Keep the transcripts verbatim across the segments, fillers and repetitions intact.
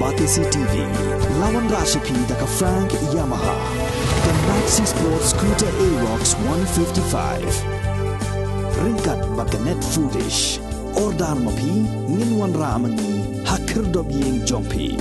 Batesi T V, la wanrah sha phi da ka Frank Yamaha, ka Maxi Sport Scooter Aerox one fifty-five. Ryngkat bad ka Net Foodish. Order ma phi, ngin wanrah ma ngi ha khyrdop ïing jong phi.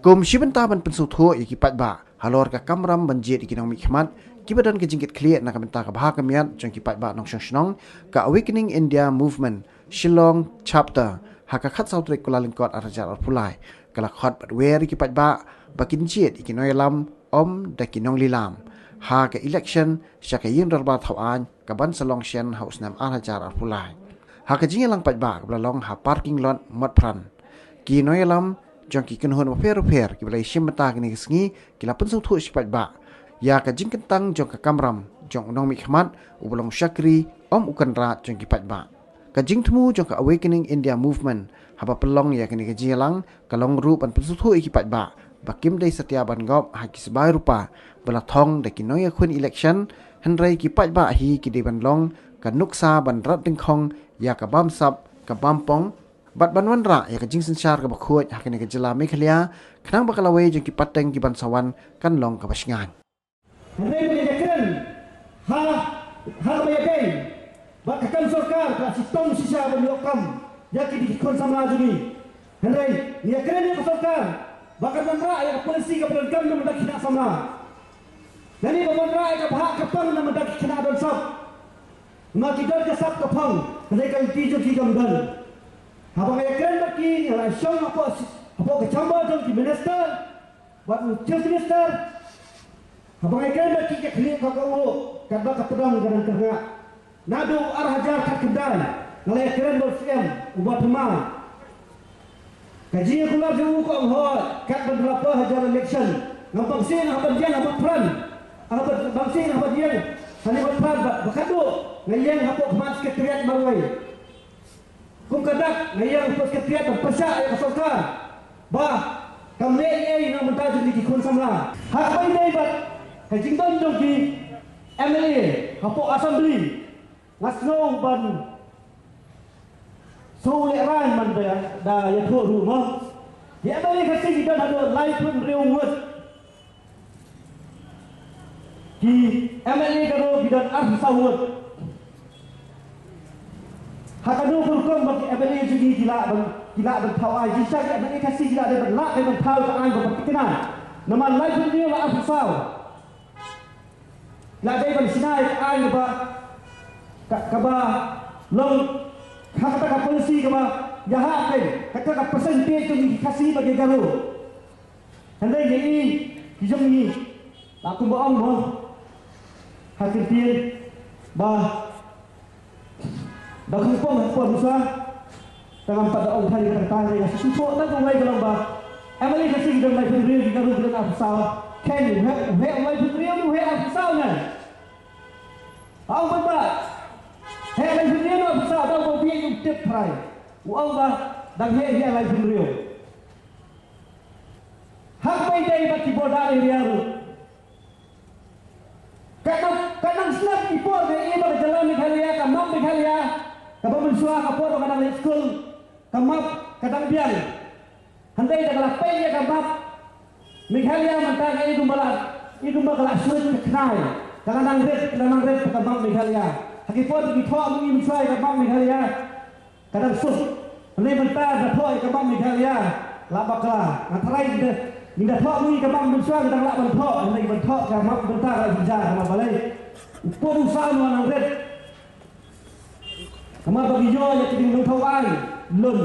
Kum shi bynta ban pynsngewthuh ïa ki paidbah halor ka kamram ban jied ïa ki nongmihkhmat kiba don ka jingkitkhlieh na ka bynta ka bha ka miat jong ki paidbah nongshong shnong, ka Awakening India Movement Shillong Chapter, ha ka khatsaw tarik Kyllalyngkot arhajar arphew lai, ka la khot bad wer ïa ki paidbah ba kin jied ïa ki nongïalam ym da ki nonglilam ha ka election sha ka ïing dorbar thaw aiñ ka ban sa long shen ha u snem arhajar arphew lai. Ha ka jingïalang paidbah kaba la long ha parking lot Motphran, ki nongïalam jong ki kynhun bapher bapher kiba la ïashim bynta kane ka sngi ki la pynsngewthuh sha ki paidbah ïa ka jingkyntang jong ka kamram jong u nongmihkhmat uba long shakri ym u kynrad jong ki paidbah. Ka jingthmu jong ka Awakening India Movement haba pynlong ïa kane ka jingïalang ka long ruh ban pynsngewthuh ïa ki paidbah ba kim dei satia ban gop ha ki sbai rupa ba la thong da ki nongïakhun election, hynrei ki paidbah hi ki dei ban long ka nuksa ban rat dyngkhong ïa ka bamsap ka bampong bad ban wanrah ïa ka jingsynshar kaba khuid ha kane ka jylla Meghalaya, khnang ba ka lawei jong ki pateng ki ban sa wan kan long kaba shngaiñ. Hynrei ba ïakren ha, ha kaba ïadei bad ka kam sorkar ka la shitom shisha ban ïoh kam ïa ki, ki khun samla jong ngi. Hynrei ngi ïakren ïa ka sorkar ba kan wanrah ïa ka polisi kaba donkam na bynta ki khynnah samla. Lane ba wanrah ïa ka bhah ka pang na bynta ki khynnah don sap. Ma ki don ka sap ka pang, hynrei ka lynti jong ki kam don. Haba nga ïakren bad ki, nga la shong hapoh, hapoh ka chamber jong ki minister bad u Chief Minister. Haba nga ïakren bad ki, ka khlieh ka kohnguh katba ka pdeng ka dang kyrngah. Naduh arhajar khatkhyndai nga la ïakren bad u C M uba thymmai. Ka jingïakular jong u ka ong hooid, kat ban da la poi hajar election, ngam pang sien ha ban ïeng ha Motphran. Ha ban, pang sien ha ban ïeng ha Motphran, bad ba khadduh nga ïeng hapoh khmat Secretariat marwei. Kum ka dak nga ïeng hapoh Secretariat ban pyrshah ïa ka sorkar ba kam leh ei ei na bynta jong ki khun samla. Ha kaba ïadei bad ka jingdon jong ki M L A hapoh Assembly, nga sngew ban sngewlehraiñ ban da, da ïathuh ruh mo. Ki M L A Khasi ki don haduh laiphew hynriew ngut. Ki M L A Garo ki don arphew saw ngut. Ha kano ka rukom ba ki M L A jong ngi ki lah ban, ki lah ban thaw aiñ, shisha ki M L A Khasi ki lah dei ban, lah dei ban thaw ka aiñ ba, ba thikna. Namar laiphew hynriew la arphew saw. Lah dei ban shna ïa ka aiñ ba ka, kaba long ha kata ka polisi kaba ïahap dei kata ka percentage jong ki Khasi bad ki Garo. Hynrei ngi i ki jong ngi la kumba ong mo ha ki ktien ba da khongpong ha por mynshuwa. Tang ngam pat da ong thai ka tang, nga shu thoh tang kawei ka long ba M L A Khasi ki don laiphew hynriew, ki Garo ki don arphew saw. Ken u heh, u heh laiphew hynriew ne u heh arphew saw ne? Ong ban ba heh laiphew hynriew ne arphew saw, da u ba u bieit u tip phrai. U ong ba dang heh, heh laiphew hynriew. Ha kaba ïadei bad ki border area ruh. Ka nang, ka nang sngap ki por ba ïa ba ka jylla Meghalaya, ka map Meghalaya, kaba mynshuwa ka por ba ka dang leit skul, ka map ka dang biang. Hynrei da ka la peit ïa ka map Meghalaya mynta ka ïa kumba la, ïa kumba ka la shuh ka khnai. Ka la nang rit, ka la nang rit ka map Meghalaya. Ha ki por ba ki thoh mynta ïa ka map Meghalaya, ka dang suk. Hynrei mynta da thoh ïa ka map Meghalaya la bakla. Nga tharai ngi da, ngi da thoh ngi ka map mynshuwa, ngi dang lah ban thoh, hynrei ban thoh ka map mynta ka la jynjar, namar balei? U pud u saw u nang rit. Namar ba ki ïoh ïa ki ding nongthaw aiñ lum,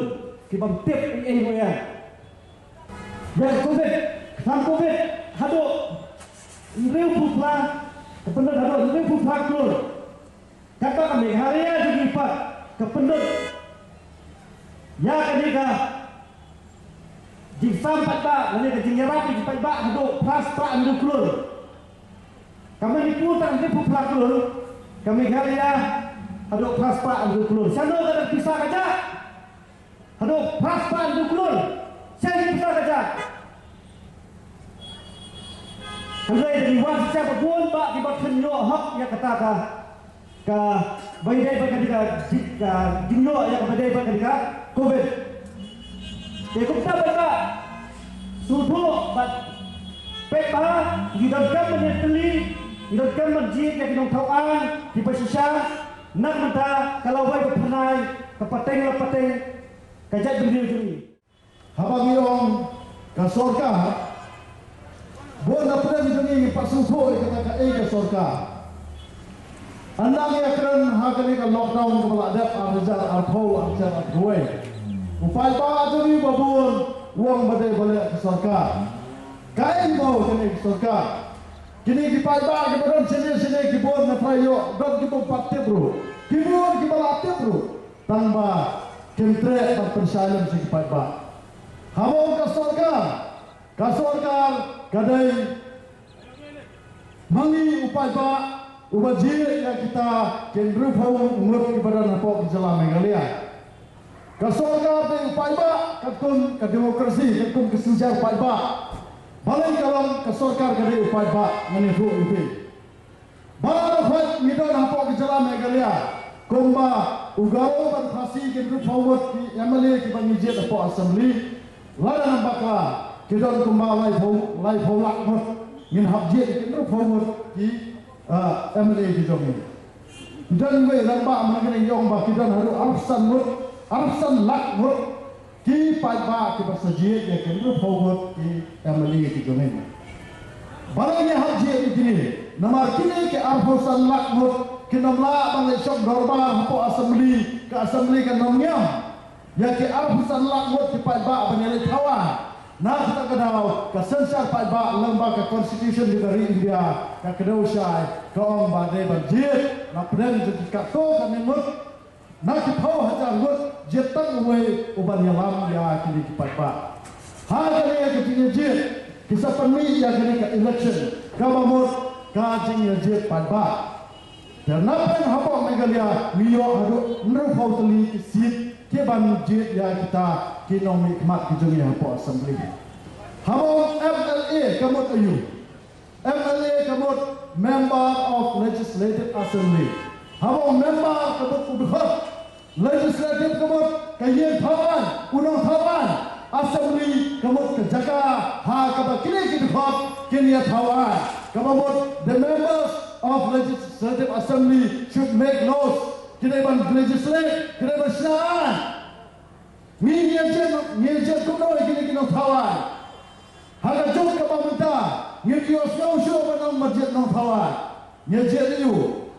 ki bym tip ei ei ruh ïa. Ïa ka covid, ka thang covid haduh hynriewphew phra, ka pyndot haduh hynriewphew phra klur. Katba ka Meghalaya jong ngi pat ka pyndot ïa kane ka jingsam paidbah lane ka jingïarap ïa ki paidbah haduh phra spah hynriew klur. Ka Manipur tang hynriewphew phra klur, ka Meghalaya haduh phra spah hynriew klur. Shano ka dang pisa kajah? Haduh phra spah hynriew klur. Hynrei da ngi wan shisha ba bun bah kiba khlem ïoh hok ïa kata ka, kaba ïadei bad ka, ka jingïoh ïa kaba ïadei bad ka covid. Te kumta paidbah, sngewthuh bad peit ba ngi donkam ban ïatylli, ngi donkam ban jied ïa ki nongthaw aiñ kiba shisha. Nang mynta ka lawei ba phyrnai, ka pateng la pateng ka jaitbynriew jong ngi. Haba ngi ong ka sorkar, bun na pdeng jong ngi ngi pat sngewthuh ïa kata kaei ka sorkar. Ynda ngi ïakren ha kane ka lockdown kaba la dep ar hajar arphew, ar hajar arphew wei, u paidbah jong ngi ba bun u ong ba dei ba leh ka sorkar. Kaei mo kane ka sorkar? Kine ki paidbah kiba don shane shane ki bun, nga tharai ïoh don ki bym pat tip ruh, ki bun kiba la tip ruh. Tang ba kim treh ban pynshai lem sha ki paidbah. Haba ong ka sorkar, ka sorkar ka dei ma ngi u paidbah uba jied ïa kita ki hynriewphew ngut kiba don hapoh ka jylla Meghalaya. Ka sorkar dei u paidbah, katkum ka demokrasi, katkum ka synshar paidbah. Balei ka long ka sorkar ka dei u paidbah? Ngan ïathuh ïa phi. Ba la dkhot ngi don hapoh ka jylla Meghalaya kumba u Garo bad Khasi, ki hynriewphew ngut ki M L A kiba ngi jied hapoh Assembly. Lada ngam bakla ki don kumba laiphew, laiphew lak ngut. Ngin hap jied ki hynriewphew ngut ki, ah, M L A ki jong ngi. Don wei rangbah mynne ngi ong ba ki don haduh arphew san ngut, arphew san lak ngut. Ki paidbah kiba sa jied ïa ki hynriewphew ngut ki M L A ki jong ngi. Balei ngi hap jied ïa kine? Namar kine ki arphew san lak ngut kin ym lah ban leit shong dorbar hapoh Assembly, ka Assembly kan ym ngiam ïa ki arphew san lak ngut ki paidbah ban ïaleit thaw aiñ. Na kata ka daw ka synshar paidbah lyngba ka Constitution jong ka ri India ka kdew shai, ka ong ba dei ban jied na pdeng jong ki katto katne ngut. Na ki phew hajar ngut, jied tang uwei uban ïalam ïa kine ki paidbah. Ha kane ka jingïajied, ki sa pynmih ïa kane ka election kaba mut ka jingïajied paidbah. Te na pdeng hapoh Meghalaya ngi ïoh haduh hynriewphew tylli ki seat kiban jied ïa kita ki nongmihkhmat ki jong ngi hapoh Assembly. Haba ong M L A ka mut aïu? M L A ka mut Member of Legislative Assembly. Haba ong member ka mut u dkhot. Legislative ka mut ka ïing thaw aiñ, u nongthaw aiñ. Assembly ka mut ka jaka ha kaba kine ki dkhot kin ïa thaw aiñ. Kaba mut the members of Legislative Assembly should make laws. Ki dei ban legislate, ki dei ban shna aiñ. Ngi ngi ïa jied, ngi ïa jied kumno ïa kine ki nongthaw aiñ? Ha ka juk kaba mynta ngim ïohsngew shuh ba nang ba jied nongthaw aiñ. Ngi ïa jied aïu?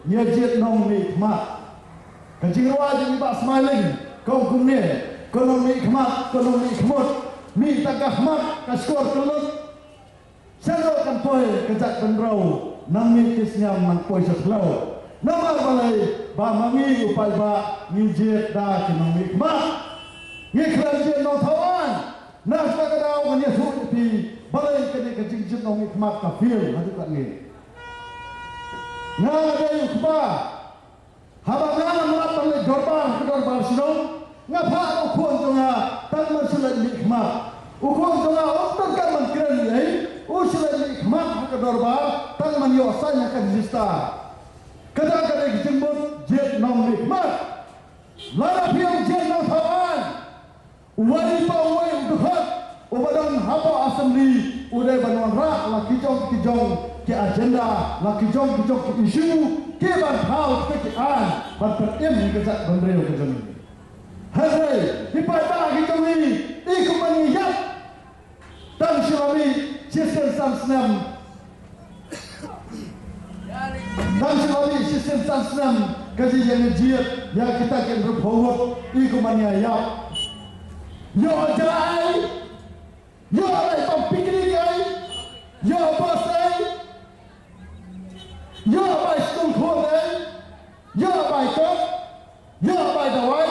Ngi ïa jied nongmihkhmat. Ka jingrwai jong i Bah Smiling ka ong kumne, ko nongmihkhmat, ko nongmihkhmut, mih tang ka khmat ka shkor ka lut. Shano kan poi ka jaitbynriew, nang mih ki sniam nang poi sha khlaw. Namar balei? Ba ma ngi u paidbah ngi jied da ki nongmihkhmat. Ngi khlem jied nongthaw aiñ. Na kata ka daw ngan ïathuh ïa phi balei kane ka jingjied nongmihkhmat ka fail haduh katne. Nga dei u kpa. Haba nga lam lap ban leit dorbar ha ka dorbar shnong, nga phah u khun jong nga tang ban shu leit mihkhmat. U khun jong nga um donkam ban kren ei ei, u shu leit mihkhmat ha ka dorbar tang ban ïoh sign ha ka register. Kata ka dei ka jingmut jied nongmihkhmat. Lada phi ong jied nongthaw aiñ, uwei pa uwei u dkhot uba don hapoh Assembly u dei ban wanrah la ki jong ki jong ki agenda, la ki jong ki jong ki issue kiban thaw ki aiñ ban pynim ïa ka jaitbynriew ka jong ngi. Hynrei ki paidbah ki jong ngi, i kumba ngi ïap. Tang shu la mih shisien san snem. Tang shu la mih shisien san snem ka jingïajied ïa kita ki hynriewphew ngut, i kumba ngi ïap. Ïoh ja ei? Ïoh leit bam picnic ei? Ïoh bus ei? Ïoh bai skul khun ei? Ïoh bai kok? Ïoh bai dawai,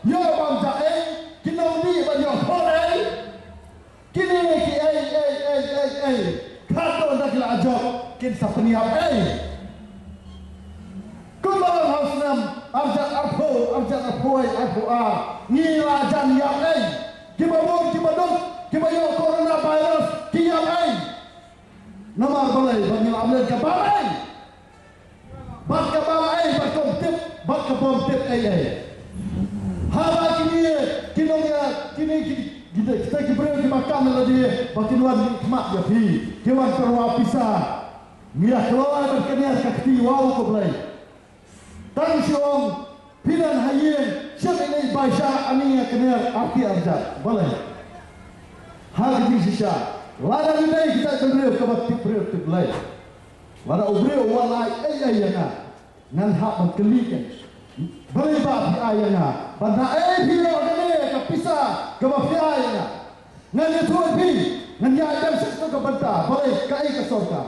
ïoh bam ja ei, ki nongdih ban ïoh khot ei. Kine ki ei, ei, ei, ei, ei. Khadduh ynda ki la jop, kin sa pynïap ei. Kumba long ha u snem arhajar arphew, arhajar arphew wei, arphew ar, ngi la jan ïap ei. Kiba bun, kiba duk, kiba ïoh coronavirus, ki ïap ei. Namar balei? Ba ngi la len ka bam ei, bad ka bam ei, bad ka bym tip, bad ka bym tip ei ei. Haba kine ki nong ïa kine ki, kita ki briew kiba kam ïa lade ba kin wan mihkhmat ïa phi, ki wan pynroi pisa, ngi ïa kloi bad kane ka kti, wow ko Blei. Tang shu ong phi don ha ïing, shim ine i bai sha, ani ïa kane arti arjat. Balei? Ha ka jingshisha, lada ngi dei kita ki briew kaba tip briew tip Blei, lada u briew u wan ai ei ei ïa nga, ngan hap ban kylli kein, balei ba phi ai ïa nga? Ban da ei phi ïoh kane ka pisa kaba phi ai ïa nga? Ngan ïathuh ïa phi, ngan ïaid dang sha kata ka bynta. Balei? Kaei ka sorkar?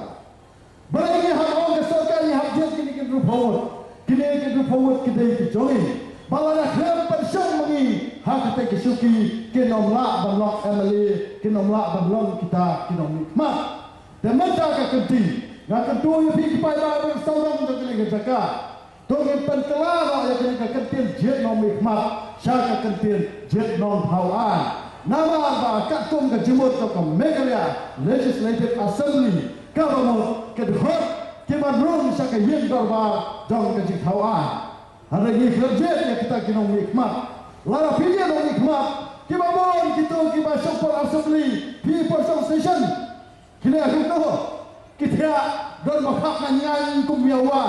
Balei ngi hap ong ka sorkar, ngi hap jied kine ki hynriewphew ngut? Kine ki hynriewphew ngut ki dei ki jong ngi. Ba lada khlem pynshong ma ngi ha kata ka shuki, kin ym lah ban long M L A, kin ym lah ban long kita ki nongmihkhmat. Te mynta ka kynti, nga kyntu ïa phi ki paidbah ba sawdong jong kane ka jaka, to ngin pynkylla noh ïa kane ka kyntien jied nongmihkhmat sha ka kyntien jied nongthaw aiñ. Namar ba katkum ka jingmut jong ka Meghalaya Legislative Assembly, ka ba mut ka dkhot kiban rung sha ka ïing dorbar jong ka jingthaw aiñ. Hynrei ngi khlem jied ïa kita ki nongmihkhmat. Lada phi jied nongmihkhmat, kiba bun kito kiba shong por assembly, phi por shong session, kine kumno? Ki thiah, don ba khap na ñiañ kum ïa wa,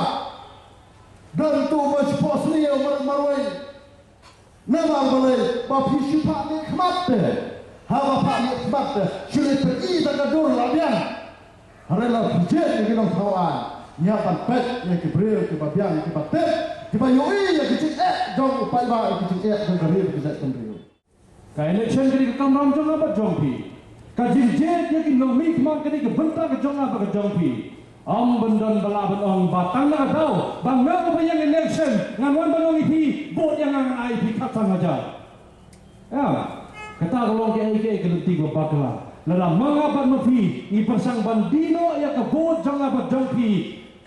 don tu ba shipoh sniew mar marwei. Namar balei? Ba phi shu phah mihkhmat te. Haba phah mihkhmat te, shu leit pyni da ka dur la biang. Hynrei lada phi jied ïa ki nongthaw aiñ, ngi hap ban peit ïa ki briew kiba biang, kiba tip, kiba ïohi ïa ki jingeh jong u paidbah, ïa ki jingeh jong ka ri ka jaitbynriew. Ka election ka dei ka kamram jong nga bad jong phi. Ka jingjied ïa ki nongmihkhmat ka dei ka bynta ka jong nga bad ka jong phi. Ym ban don ba lah ban ong ba tang na ka daw ba nga uba ïeng election ngan wan ban ong ïa phi, vote ïa nga, ngan ai ïa phi khatsan hajar. Ïa, kata ka long kaei kaei ka lynti kaba bakla. Lada ma nga bad ma phi ngi pyrshang ban die noh ïa ka vote jong nga bad jong phi,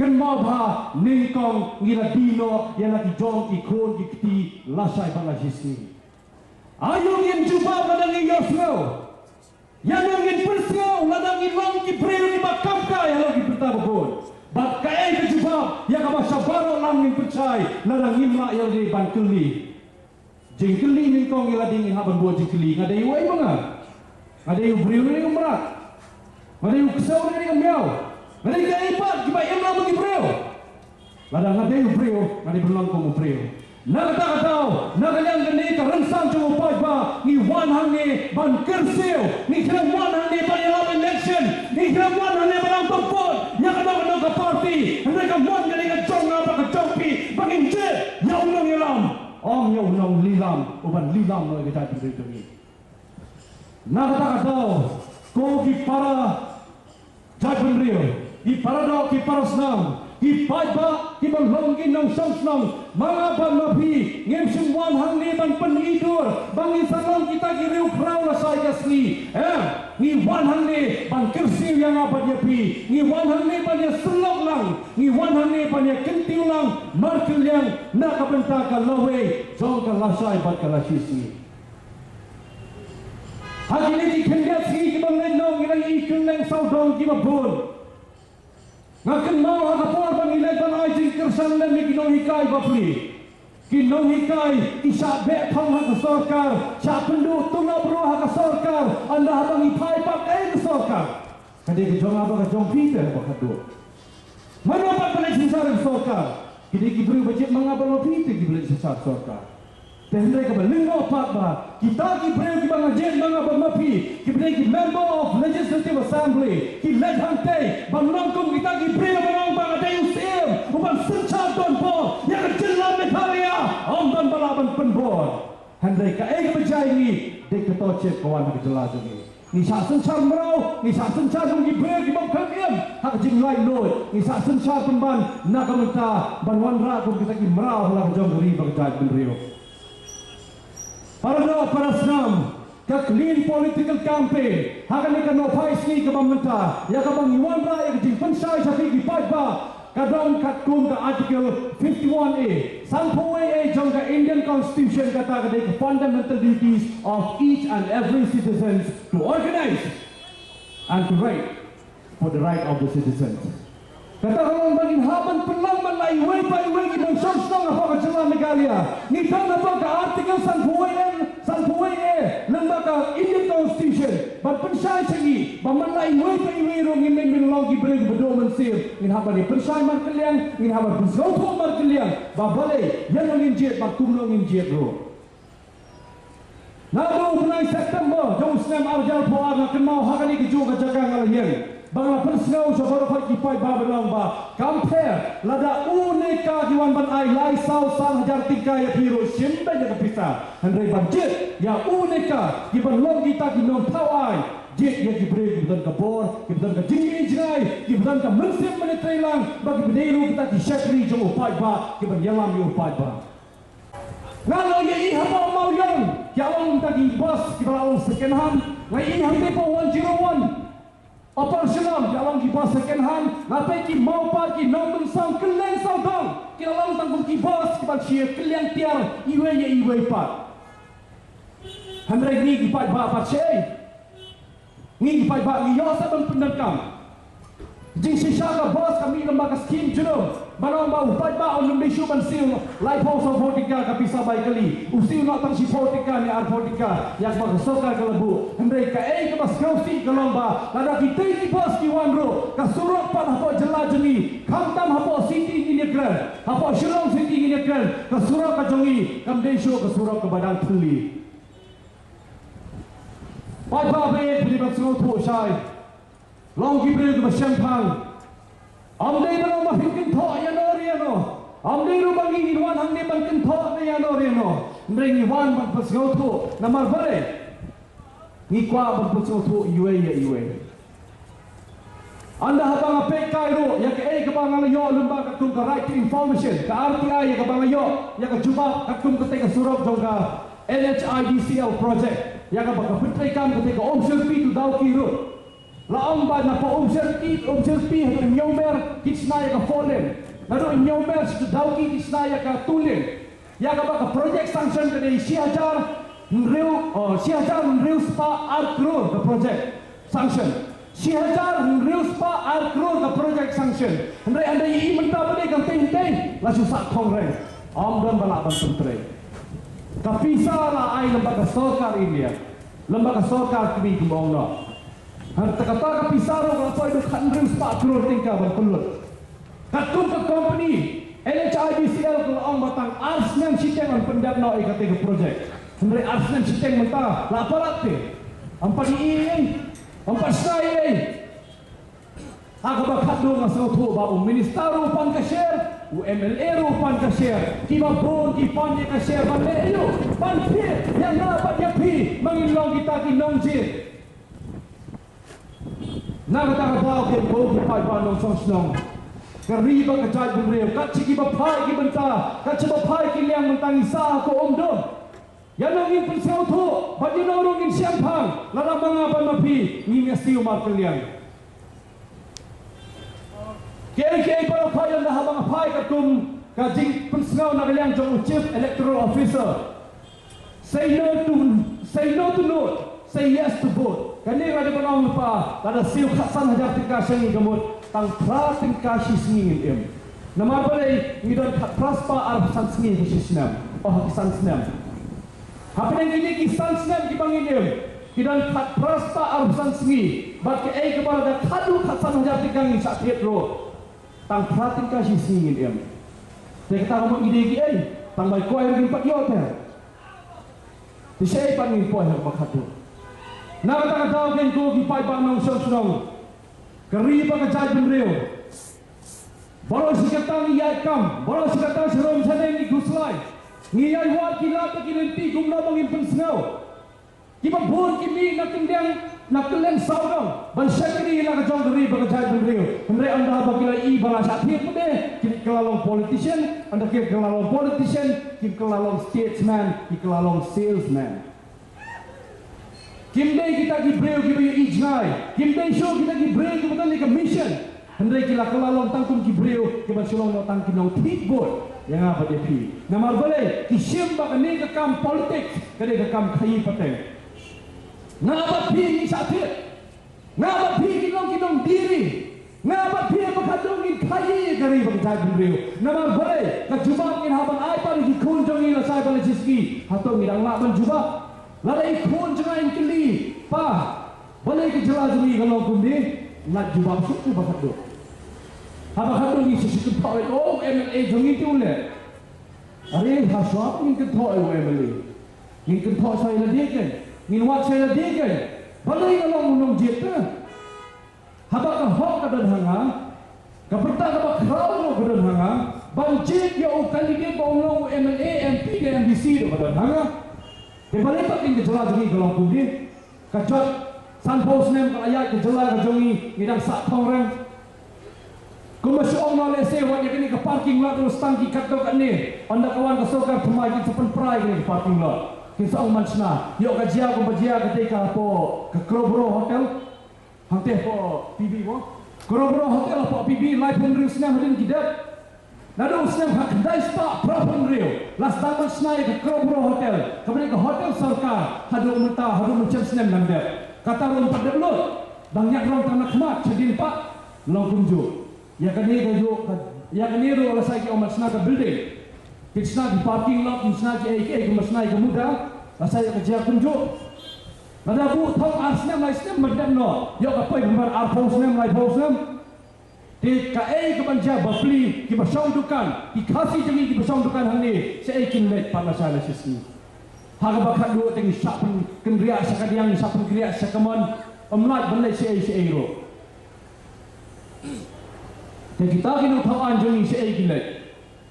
kynmaw bha, nyngkong ngi la die noh ïa la ki jong ki khun ki kti lashai bad lashisngi. Aïu ngin jubab lada ngi ïohsngew? Ïa ngi ngin pynsngew lada ngi long ki briew kiba kam kai halor ki bynta ba bun. Bad kaei ka jubab ïa kaba sha baroh lang ngin pynshai lada ngim lah ïa lade ban kylli? Jingkylli nyngkong ïa lade, ngi hap ban buh jingkylli, nga dei uei ma nga? Nga dei u briew ne u mrad? Nga dei u ksew ne ka miaw? Nga dei kaei pat kiba im lang bad ki briew? Lada nga dei u briew, nga dei ban long kum u briew. Na kata ka daw, na ka liang kane ka rynsan jong u paidbah, ngi wan hangne ban kyrsiew, ngi khlem wan hangne ban ïalap election, ngi khlem wan hangne ban ong to vote ïa kano kano ka party, hynrei ka mon ka dei ka jong nga bad ka jong phi, ba ngin jied ïa u nongïalam, ym ïa u nonglilam uban lilam noh ïa ka jaitbynriew jong ngi. Na kata ka daw, ko ki para jaitbynriew, ki para doh, ki para snam, ki paidbah kiba long ki nongshong shnong, ma nga bad ma phi ngim shym wan hangne ban pyni dur ba ngin sa long kita ki riewkhraw lashai ka sngi. Em, ngi wan hangne ban kyrsiew ïa nga bad ïa phi, ngi wan hangne ban ïasyllok lang, ngi wan hangne ban ïakyntiew lang markylliang na ka bynta ka lawei jong ka lashai bad ka lashisngi. Ha kine ki khyndiat sngi kiba ngi leit noh, ngi la ïohi kylleng sawdong kiba bun. Nga kynmaw ha ka por ba ngi leit ban ai jingkyrshan lem ïa ki nonghikai bapli, ki nonghikai ki shah beh thong ha ka sorkar, shah pynduh tulop ruh ha ka sorkar, ynda haba ngi phai pat kaei ka sorkar? Ka dei ka jong nga bad ka jong phi te ba khatduh. Mano pat ba leit synshar ïa ka sorkar? Ki dei ki briew ba jied ma nga bad ma phi te kiba leit synshar sorkar. Te hynrei kaba lyngngoh pat ba kita ki briew kiba nga jied ma nga bad ma phi, kiba dei ki Member of Legislative Assembly, ki leit hangtei ban long kum kita ki briew ban ong ba nga dei u Syiem uban synshar donbor ïa ka jylla Meghalaya. Ym don ba lah ban pynbor. Hynrei kaei kaba jia ïa ngi, dei kato chip ka wan ha ka jylla jong ngi. Ngi shah synshar mraw, ngi shah synshar kum ki briew ki bym khlem im ha ka jinglaitluid, ngi shah synshar pynban na ka bynta ban wanrah kum kita ki mraw ha la ka jong ka ri bad ka jaitbynriew. Para doh para snam, ka clean political campaign ha kane ka nohphai sngi kaba mynta, ïa kaba ngi wanrah ïa ka jingpynshai sha phi ki paidbah, ka dang katkum ka Article fifty-one A, sanphew wei A jong ka Indian Constitution, kata ka dei ka fundamental duties of each and every citizens to organize and to write. for the right of the citizens. Kata ka long ba ngin hap ban pynlong ban la iwei pa iwei ki nongshong shnong hapoh ka jylla Meghalaya. Ngi don hapoh ka Article sanphew wei A, sanphew wei A lyngba ka Indian Constitution ban pynshai sha ngi ba man la iwei pa iwei ruh ngin mih ban long ki briew kiba duh mynsiem. Ngin hap ban ïa pynshai markylliang, ngin hap ban pynsngewthuh markylliang ba balei ïano ngin jied bad kumno ngin jied ruh. Naduh u bnai September jong u snem ar hajar arphew ar nga kynmaw ha kane kajuh ka jaka nga la ïeng ba nga la pynsngew sha baroh ki paidbah ba ong ba kam pher lada une ka ki wan ban ai lai saw san hajar tyngka ïa phi ruh shim beit ïa ka pisa. Hynrei ban jied ïa une ka ki ban long kita ki nongthaw aiñ, jied ïa ki briew kiba don ka bor, kiba don ka jingïohi jngai, kiba don ka mynsiem ban ïatreilang, ba kiba dei ruh kita ki shakri jong u paidbah, kiban ïalam ïa u paidbah. Nga la ïohi hapoh Mawïong, ïa long kita ki bus kiba la long second hand. Nga ïohi hangtei hapoh one zero one, Upper Shillong, ïa long ki bus second hand. Nga peit ki Mawpat, ki Nongmynsong, kylleng sawdong ki la long tang kum ki bus kiban shu kylliang tiar iwei ïa iwei pat. Hynrei ngi ki paidbah pat shaei? Ngi ki paidbah ngi ïoh sa ban pyndonkam. Jingshisha ka bus ka mih lyngba ka skim junom. Ban ong ba u paidbah un ym dei shuh ban siew laiphew sawphew tyngka ka pisa bai kali. U siew noh tang shiphew tyngka ne arphew tyngka ïa kaba ka sorkar ka la buh. Hynrei kaei kaba sngewsih ka long ba lada kitei ki bus ki wan ruh ka surok pat hapoh jylla jong ngi, khamtam hapoh city ngin ïakren, hapoh Shillong city ngin ïakren, ka surok ka jong ngi kam dei shuh ka surok kaba dang thylli. Paidbah, phi dei ban sngewthuh shai. Long ki briew kiba shemphang. Ym dei ban ong ba phin kynthoh ïano re ïano. Ym dei ruh ba ngi ngin wan hangne ban kynthoh ne ïano re ïano. Hynrei ngi wan ban pynsngewthuh. Namar balei? Ngi kwah ban pynsngewthuh iwei ïa iwei. Ynda haba nga peit kai ruh ïa kaei kaba nga la ïoh lyngba katkum ka Right to Information, ka R T I, ïa kaba nga ïoh ïa ka jubab katkum katei ka surok jong ka N H I D C L project, ïa kaba ka pyntreikam katei ka Umshyrpi to Dawki ruh. La ong ba napoh Umshyrpi, Umshyrpi haduh Hynñiewmer ki shna ïa ka four lane. Naduh Hynñiewmer sha Dawki ki shna ïa ka two lane. Ïa kaba ka project sanction ka dei shi hajar hynriew, oh, shi hajar hynriew spah ar klur ka project sanction. Shi hajar hynriew spah ar klur ka project sanction. Hynrei ynda i mynta ba dei ka teng teng la shu sah thong reng. Ym don ba lah ban pyntrei. Ka pisa la ai lyngba ka sorkar India, lyngba ka sorkar kmie kumba ong noh. Hynrei kata ka pisa ruh ka la poi haduh khathynriew spah klur tyngka ban pynlut. Katkum ka company N H I D C L ka la ong ba tang ar snem shiteng yn pyndep noh ïa katei ka project. Hynrei ar snem shiteng mynta la palat te. Ym pat ïohi ei, ym pat shna ei. Ha kaba khatduh nga sngewthuh ba u minister ruh u pan ka share, u M L A ruh u pan ka share. Kiba bun ki pan ïa ka share ban leh aïu? Ban thied ïa nga bad ïa phi ba ngin long kita ki nongjied. Na kata ka daw, ko ki paidbah nongshong shnong, ka ri bad ka jaitbynriew, kat shi kiba phai ki bynta, kat shi ba phai ki liang mynta ngi sah ha ka umdum. Ïano ngin pynsngewthuh bad ïano ruh ngin shemphang lada ma nga bad ma phi ngim ïa siew markylliang? Kiei kiei baroh, ynda haba nga phai katkum ka jingpynsngew na ka liang jong u Chief Electoral Officer, say no to, say no to note, say yes to vote. Kane nga dei ban ong lypa, lada siew khatsan hajar tyngka sha ngi ka mut, tang phra tyngka shi sngi ngin im. Namar balei? Ngi don khatphra spah arphew san sngi ha ki shi snem, oh, ha ki san snem. Hapdeng kine ki san snem kiba ngin im, ki don khatphra spah arphew san sngi. Bad kaei kaba lada khatduh khatsan hajar tyngka ngin shah thied ruh, tang phra tyngka shi sngi ngin im. Te kata ka mut ngi dei kiei? Tang bai kwai ruh ngim pat ïoh te. Te shaei pat ngin poi ha kaba khatduh? Na kata ka daw, ko ki paidbah nongshong shnong, ka ri bad ka jaitbynriew, baroh shi katta ngi ïaid kam, baroh shi katta sharum shaneng ngi khuslai, ngi ïai wad ki lad bad ki lynti kumno ba ngin pynsngew. Kiba bun ki mih na kyndeng, na kylleng sawdong ban shakri ïa la ka jong ka ri bad ka jaitbynriew. Hynrei ynda ba ki la ïohi ba la shah thied pat de, ki kylla long politician. Ynda ki kylla long politician, ki kylla long statesman, ki kylla long salesman. Kim dei kita ki briew kiba ïohi jngai. Kim dei shuh kita ki briew kiba don ïa ka mission. Hynrei ki la kylla long tang kum ki briew kiba shu long noh tang ki nongthied vote ïa nga bad ïa phi. Namar balei? Ki shim ba kane ka kam politics ka dei ka kam khaïi pateng. Nga bad phi ngi shah thied. Nga bad phi ki long ki nongdie ri. Nga bad phi ba khadduh ngin khaii ïa ka ri bad ka jaitbynriew. Namar balei ka jubab ngin hap ban ai pat ïa ki khun jong ngi lashai ban leit sha shngi. Hato ngi dang lah ban jubab? Lada i khun jong nga in kylli, pa, balei ka jylla jong ngi ka long kumne? Nga jubab shuh ba khadduh. Haba khadduh ngi shu shu kynthoh ïa u M L A jong ngi te u leh. Are, ha shuwa ngin kynthoh ïa u M L A. Ngin kynthoh shai lade kein. Ngin wad shai lade kein. Balei nga long u nongjied te? Haba ka hok ka don ha nga, ka bynta kaba khraw ruh ka don ha nga, ban jied ïa u candidate ba un long u M L A, M P ne M D C ruh ka don ha nga. Te balei pat kin ka jylla jong ngi ka long kumne? Ka jot sanphew snem ka la ïaid ka jylla ka jong ngi, ngi dang sah thong reng. Kumba shu ong noh, lehse wat ïa kane ka parking lot ruh tang ki katto katne. Ynda ka wan ka sorkar thymmai kin sa pynpra ïa kane ka parking lot. Kin sa ong man shna. Ïoh ka jia kumba jia katei ka hapoh ka Crowborough Hotel. Hangtei hapoh P B mo. Crowborough Hotel hapoh P B, laiphew hynriew snem hadien ki dep. Naduh u snem khatkhyndai spah phraphew hynriew la sdang ban shna ïa ka Crowborough Hotel, kaba dei ka hotel sorkar, haduh mynta, haduh mynshem snem dang dep. Kata ruh ym pat dep lut, dang ñiad rong tang na khmat, shadien pat long kumjuh. Ïa kane ka juh, ïa kane ruh lashai ki ong ban shna ka building. Kin shna ki parking lot, kin shna kiei kiei, kin ban shna ïa ka muda, lashai ïa ka jia kumjuh. Lada buh thong ar snem lai snem ban dep noh, ïoh ka poi kumba arphew snem, laiphew snem. Te kaei kaban jia bapli kiba shong dukan, ki Khasi jong ngi kiba shong dukan hangne, shaei kin leit pat lashai lashisngi? Ha kaba khadduh te ngi shah pynkynriah sha kadiang, ngi shah pynkynriah sha kamon, ym lait ban leit shaei shaei ruh. Te kita ki nongthaw aiñ jong ngi shaei kin leit?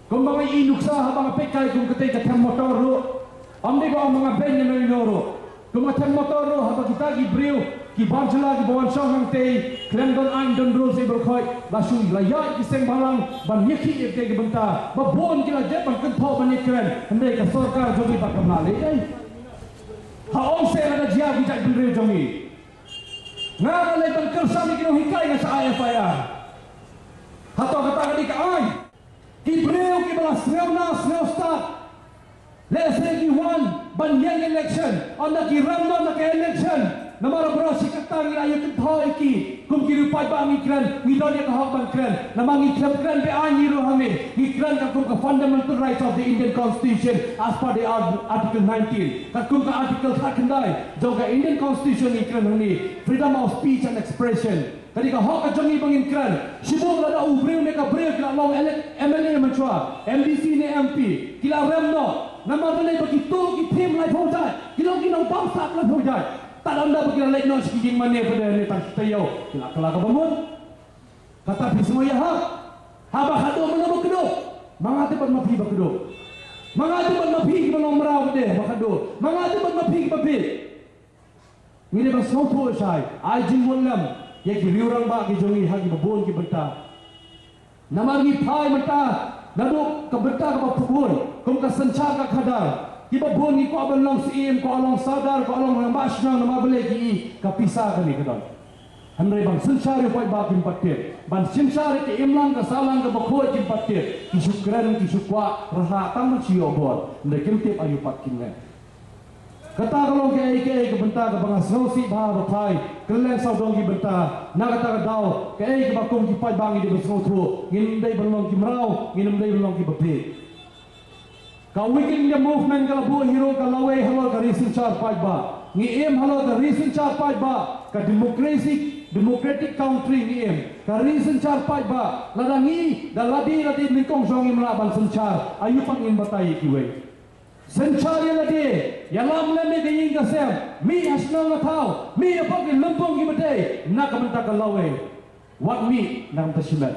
Kumba nga i nuksa haba nga peit kai kum katei ka them motor ruh. Ym dei ba ong ba nga beiñ ïano ïano ruh. Kum ka them motor ruh haba kita ki briew, ki bar jylla kiba wan shong hangtei, khlem don aiñ don rules ïa baroh khoit, la shu la ïaid ki seng bhalang ban ïakhih ïa katei ka bynta. Ba bun ki la dep ban kynthoh ban ïakren. Hynrei ka sorkar jong ngi pat kam lah leh ei. Ha ong seh lada jia ki jaitbynriew jong ngi. Nga nga leit ban kyrshan ïa ki nonghikai nga sha I F I R. Hato kata ka dei ka aiñ? Ki briew kiba la sngew nas sngew stad, lehse ki wan ban ïeng election, ynda ki rem noh na ka election, namar baroh shi katta ngi la ïa kynthoh ïa ki kum ki riew paidbah ngi kren, ngi don ïa ka hok ban kren. Namar ngi khlem kren be-aiñ ngi ruh hangne, ngi kren ka kum ka fundamental rights of the Indian Constitution as per the art-, Article nineteen. Ka kum ka Article khatkhyndai jong ka Indian Constitution ngi kren hangne, freedom of speech and expression. Ka dei ka hok ka jong ngi ba ngin kren. Shibun lada u briew ne ka briew ki la long elect M L A mynshuwa, M D C ne M P, ki la rem noh. Namar balei? Ba kito ki thiem laiphew jait, ki long ki nongbamsap laiphew jait. Tad ynda ba ki la leit noh sha ki ïing mane pat ne tang shi taïew, ki la kylla kaba mut. Kata phi sngew ïahap? Haba khadduh mano ba kduh? Ma nga te bad ma phi ba kduh. Ma nga te bad ma phi kiba long mraw pat ba khadduh. Ma nga te bad ma phi kiba bieit. Ngi dei ban sngewthuh shai, ai jingmut lem ïa ki riew rangbah ki jong ngi ha kiba bun ki bynta. Namar ngi phai mynta naduh ka bynta kaba bun, kum ka synshar ka khadar. Kiba bun ngi kwah ban long syiem, kwah long sordar, kwah long rangbah shnong, namar balei? Ki i ka pisa kane ka don. Hynrei ban synshar ïa u paidbah kim pat tip, ban synshar ïa ka imlang ka sahlang kaba khuid kim pat tip. Ki shu kren, ki shu kwah rhah tang ban shu ïoh bor, hynrei kim tip aïu pat kin leh. Kata ka long kaei kaei ka bynta kaba nga sngewsih bha ba phai kylleng sawdong ki bynta. Na kata ka daw kaei kaba kum ki paidbah ngi dei ban sngewthuh, ngim dei ban long ki mraw, ngim dei ban long kiba bieit. Ka Awaken India Movement ka la buh hi ruh ka lawei halor ka ri synshar paidbah. Ngi im halor ka ri synshar paidbah, ka democracy, democratic country ngi im. Ka ri synshar paidbah, lada ngi da lade lade nyngkong jong ngim lah ban synshar, aïu pat ngin batai ïa kiwei? Synshar ïa lade, ïalam lem ïa ka ïing ka sem, mih ha shnong ha thaw, mih hapoh ki lympung kiba dei, na ka bynta ka lawei. Wat mih na ka bynta shimet.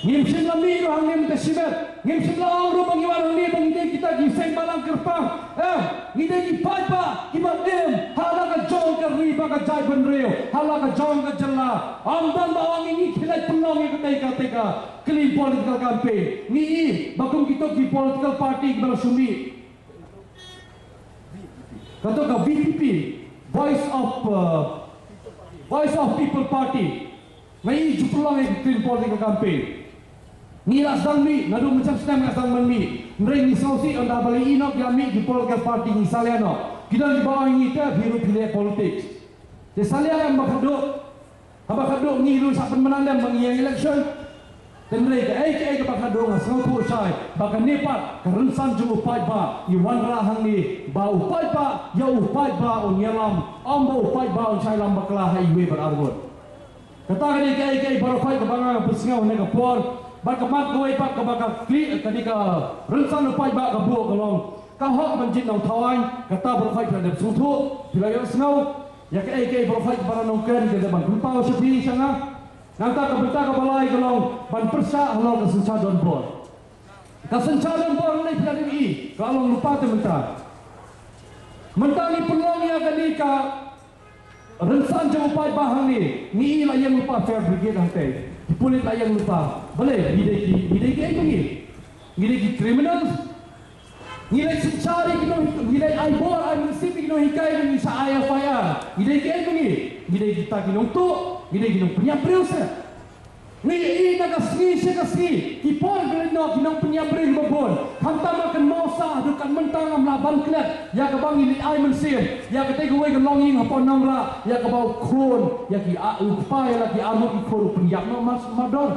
Ngim shym la mih ruh hangne na ka bynta shimet. Ngim shym la ong ruh ba ngi wan hangne ba ngi dei kita ki seng balang kyrpang. Em, ngi dei ki paidbah kiba im ha la ka jong ka ri bad ka jaitbynriew, ha la ka jong ka jylla. Ym don ba ong ngi, ngi khie leit pynlong ïa katei katei ka clean political campaign. Ngi i ba kum kito ki political party kiba la shu mih. Kato ka V P P, Voice of, uh, Voice of People Party. Nga i ju pynlong ïa ka clean political campaign. Ngi la sdang mih, naduh mynshem snem nga sdang ban mih. Hynrei ngi sngewsih ynda ba la ïoh noh ki la mih ki political party, ngi salia noh. Ki don kiba ong ïa ngi te phi ruh phi leh politics. Te salia em ba khatduh, haba khatduh ngi ruh sa pynmynnan em ba ngi ïeng election. Tynrai kaei kaei kaba khatduh nga sngewthuh shai ba kane pat ka rynsan jong u paidbah ngi wanrah hangne ba u paidbah ïa u paidbah un ïalam, ym ba u paidbah un shah ïalam bakla ha iwei bad arngut. Kata ka dei kaei kaei baroh khoit kaba nga pynsngew ha kane ka por. Bad ka mat kawei pat kaba ka khlieh ka dei ka rynsan u paidbah ka buh ka long ka hok ban jied nongthaw aiñ. Kata baroh khoit phi la dep sngewthuh, phi la ïohsngew ïa kaei kaei baroh khoit ba la nongkren ka dei ban pynpaw sha phi sha nga. Nangta ka bynta kaba lai ka long ban pyrshah halor ka synshar donbor. Ka synshar donbor lei phi la dep i ka long lypa te mynta. Mynta ngi pynlong ïa kane ka rynsan jong u paidbah hangne, ngi i la ïeng lypa fire brigade hangtei. Ki pulit la ïeng lypa. Balei ngi dei ki, ngi dei kiei ma ngi? Ngi dei ki criminals? Ngi leit synshar ïa ki nong, ngi leit ai bor ai mynsiem ïa ki nonghikai, ngi sa ai F I R. Ngi dei kiei ma ngi? Ngi dei kita ki nongtuh, ngi dei ki nongpynïap briew se. Ngi i na ka sngi sha ka sngi ki por ki leit noh ki nongpynïap briew kiba bun. Khamtam ma kan mawsa haduh kat mynta ngam lah ban klet ïa kaba ngi leit ai mynsiem ïa katei kawei ka longïing hapoh Nongrah ïa kaba u khun ïa ki a, u kpa ïa la ki arngut ki khun u pynïap noh mar, mardor.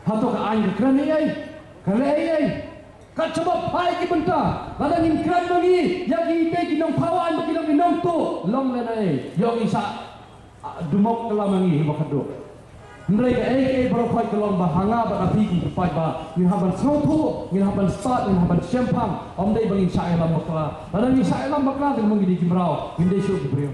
Hato ka aiñ ka kren ei ei? Ka leh ei ei? Kat shaba phai ki bynta lada ngim kren ma ngi ïa kitei ki nongthaw aiñ bad ki long ki nongtuh, long lehse ei ïoh ngi sa dumok ka lam ngi ba khatduh. Hynrei kaei kaei baroh khoit ka long ba ha nga bad ha phi kum ki paidbah ngin hap ban sngewthuh, ngin hap ban stad, ngin hap ban shemphang. Ym dei ba ngin shah ïalam bakla. Lada ngin shah ïalam bakla te ngin dei ki mraw, ngin dei shuh ki briew.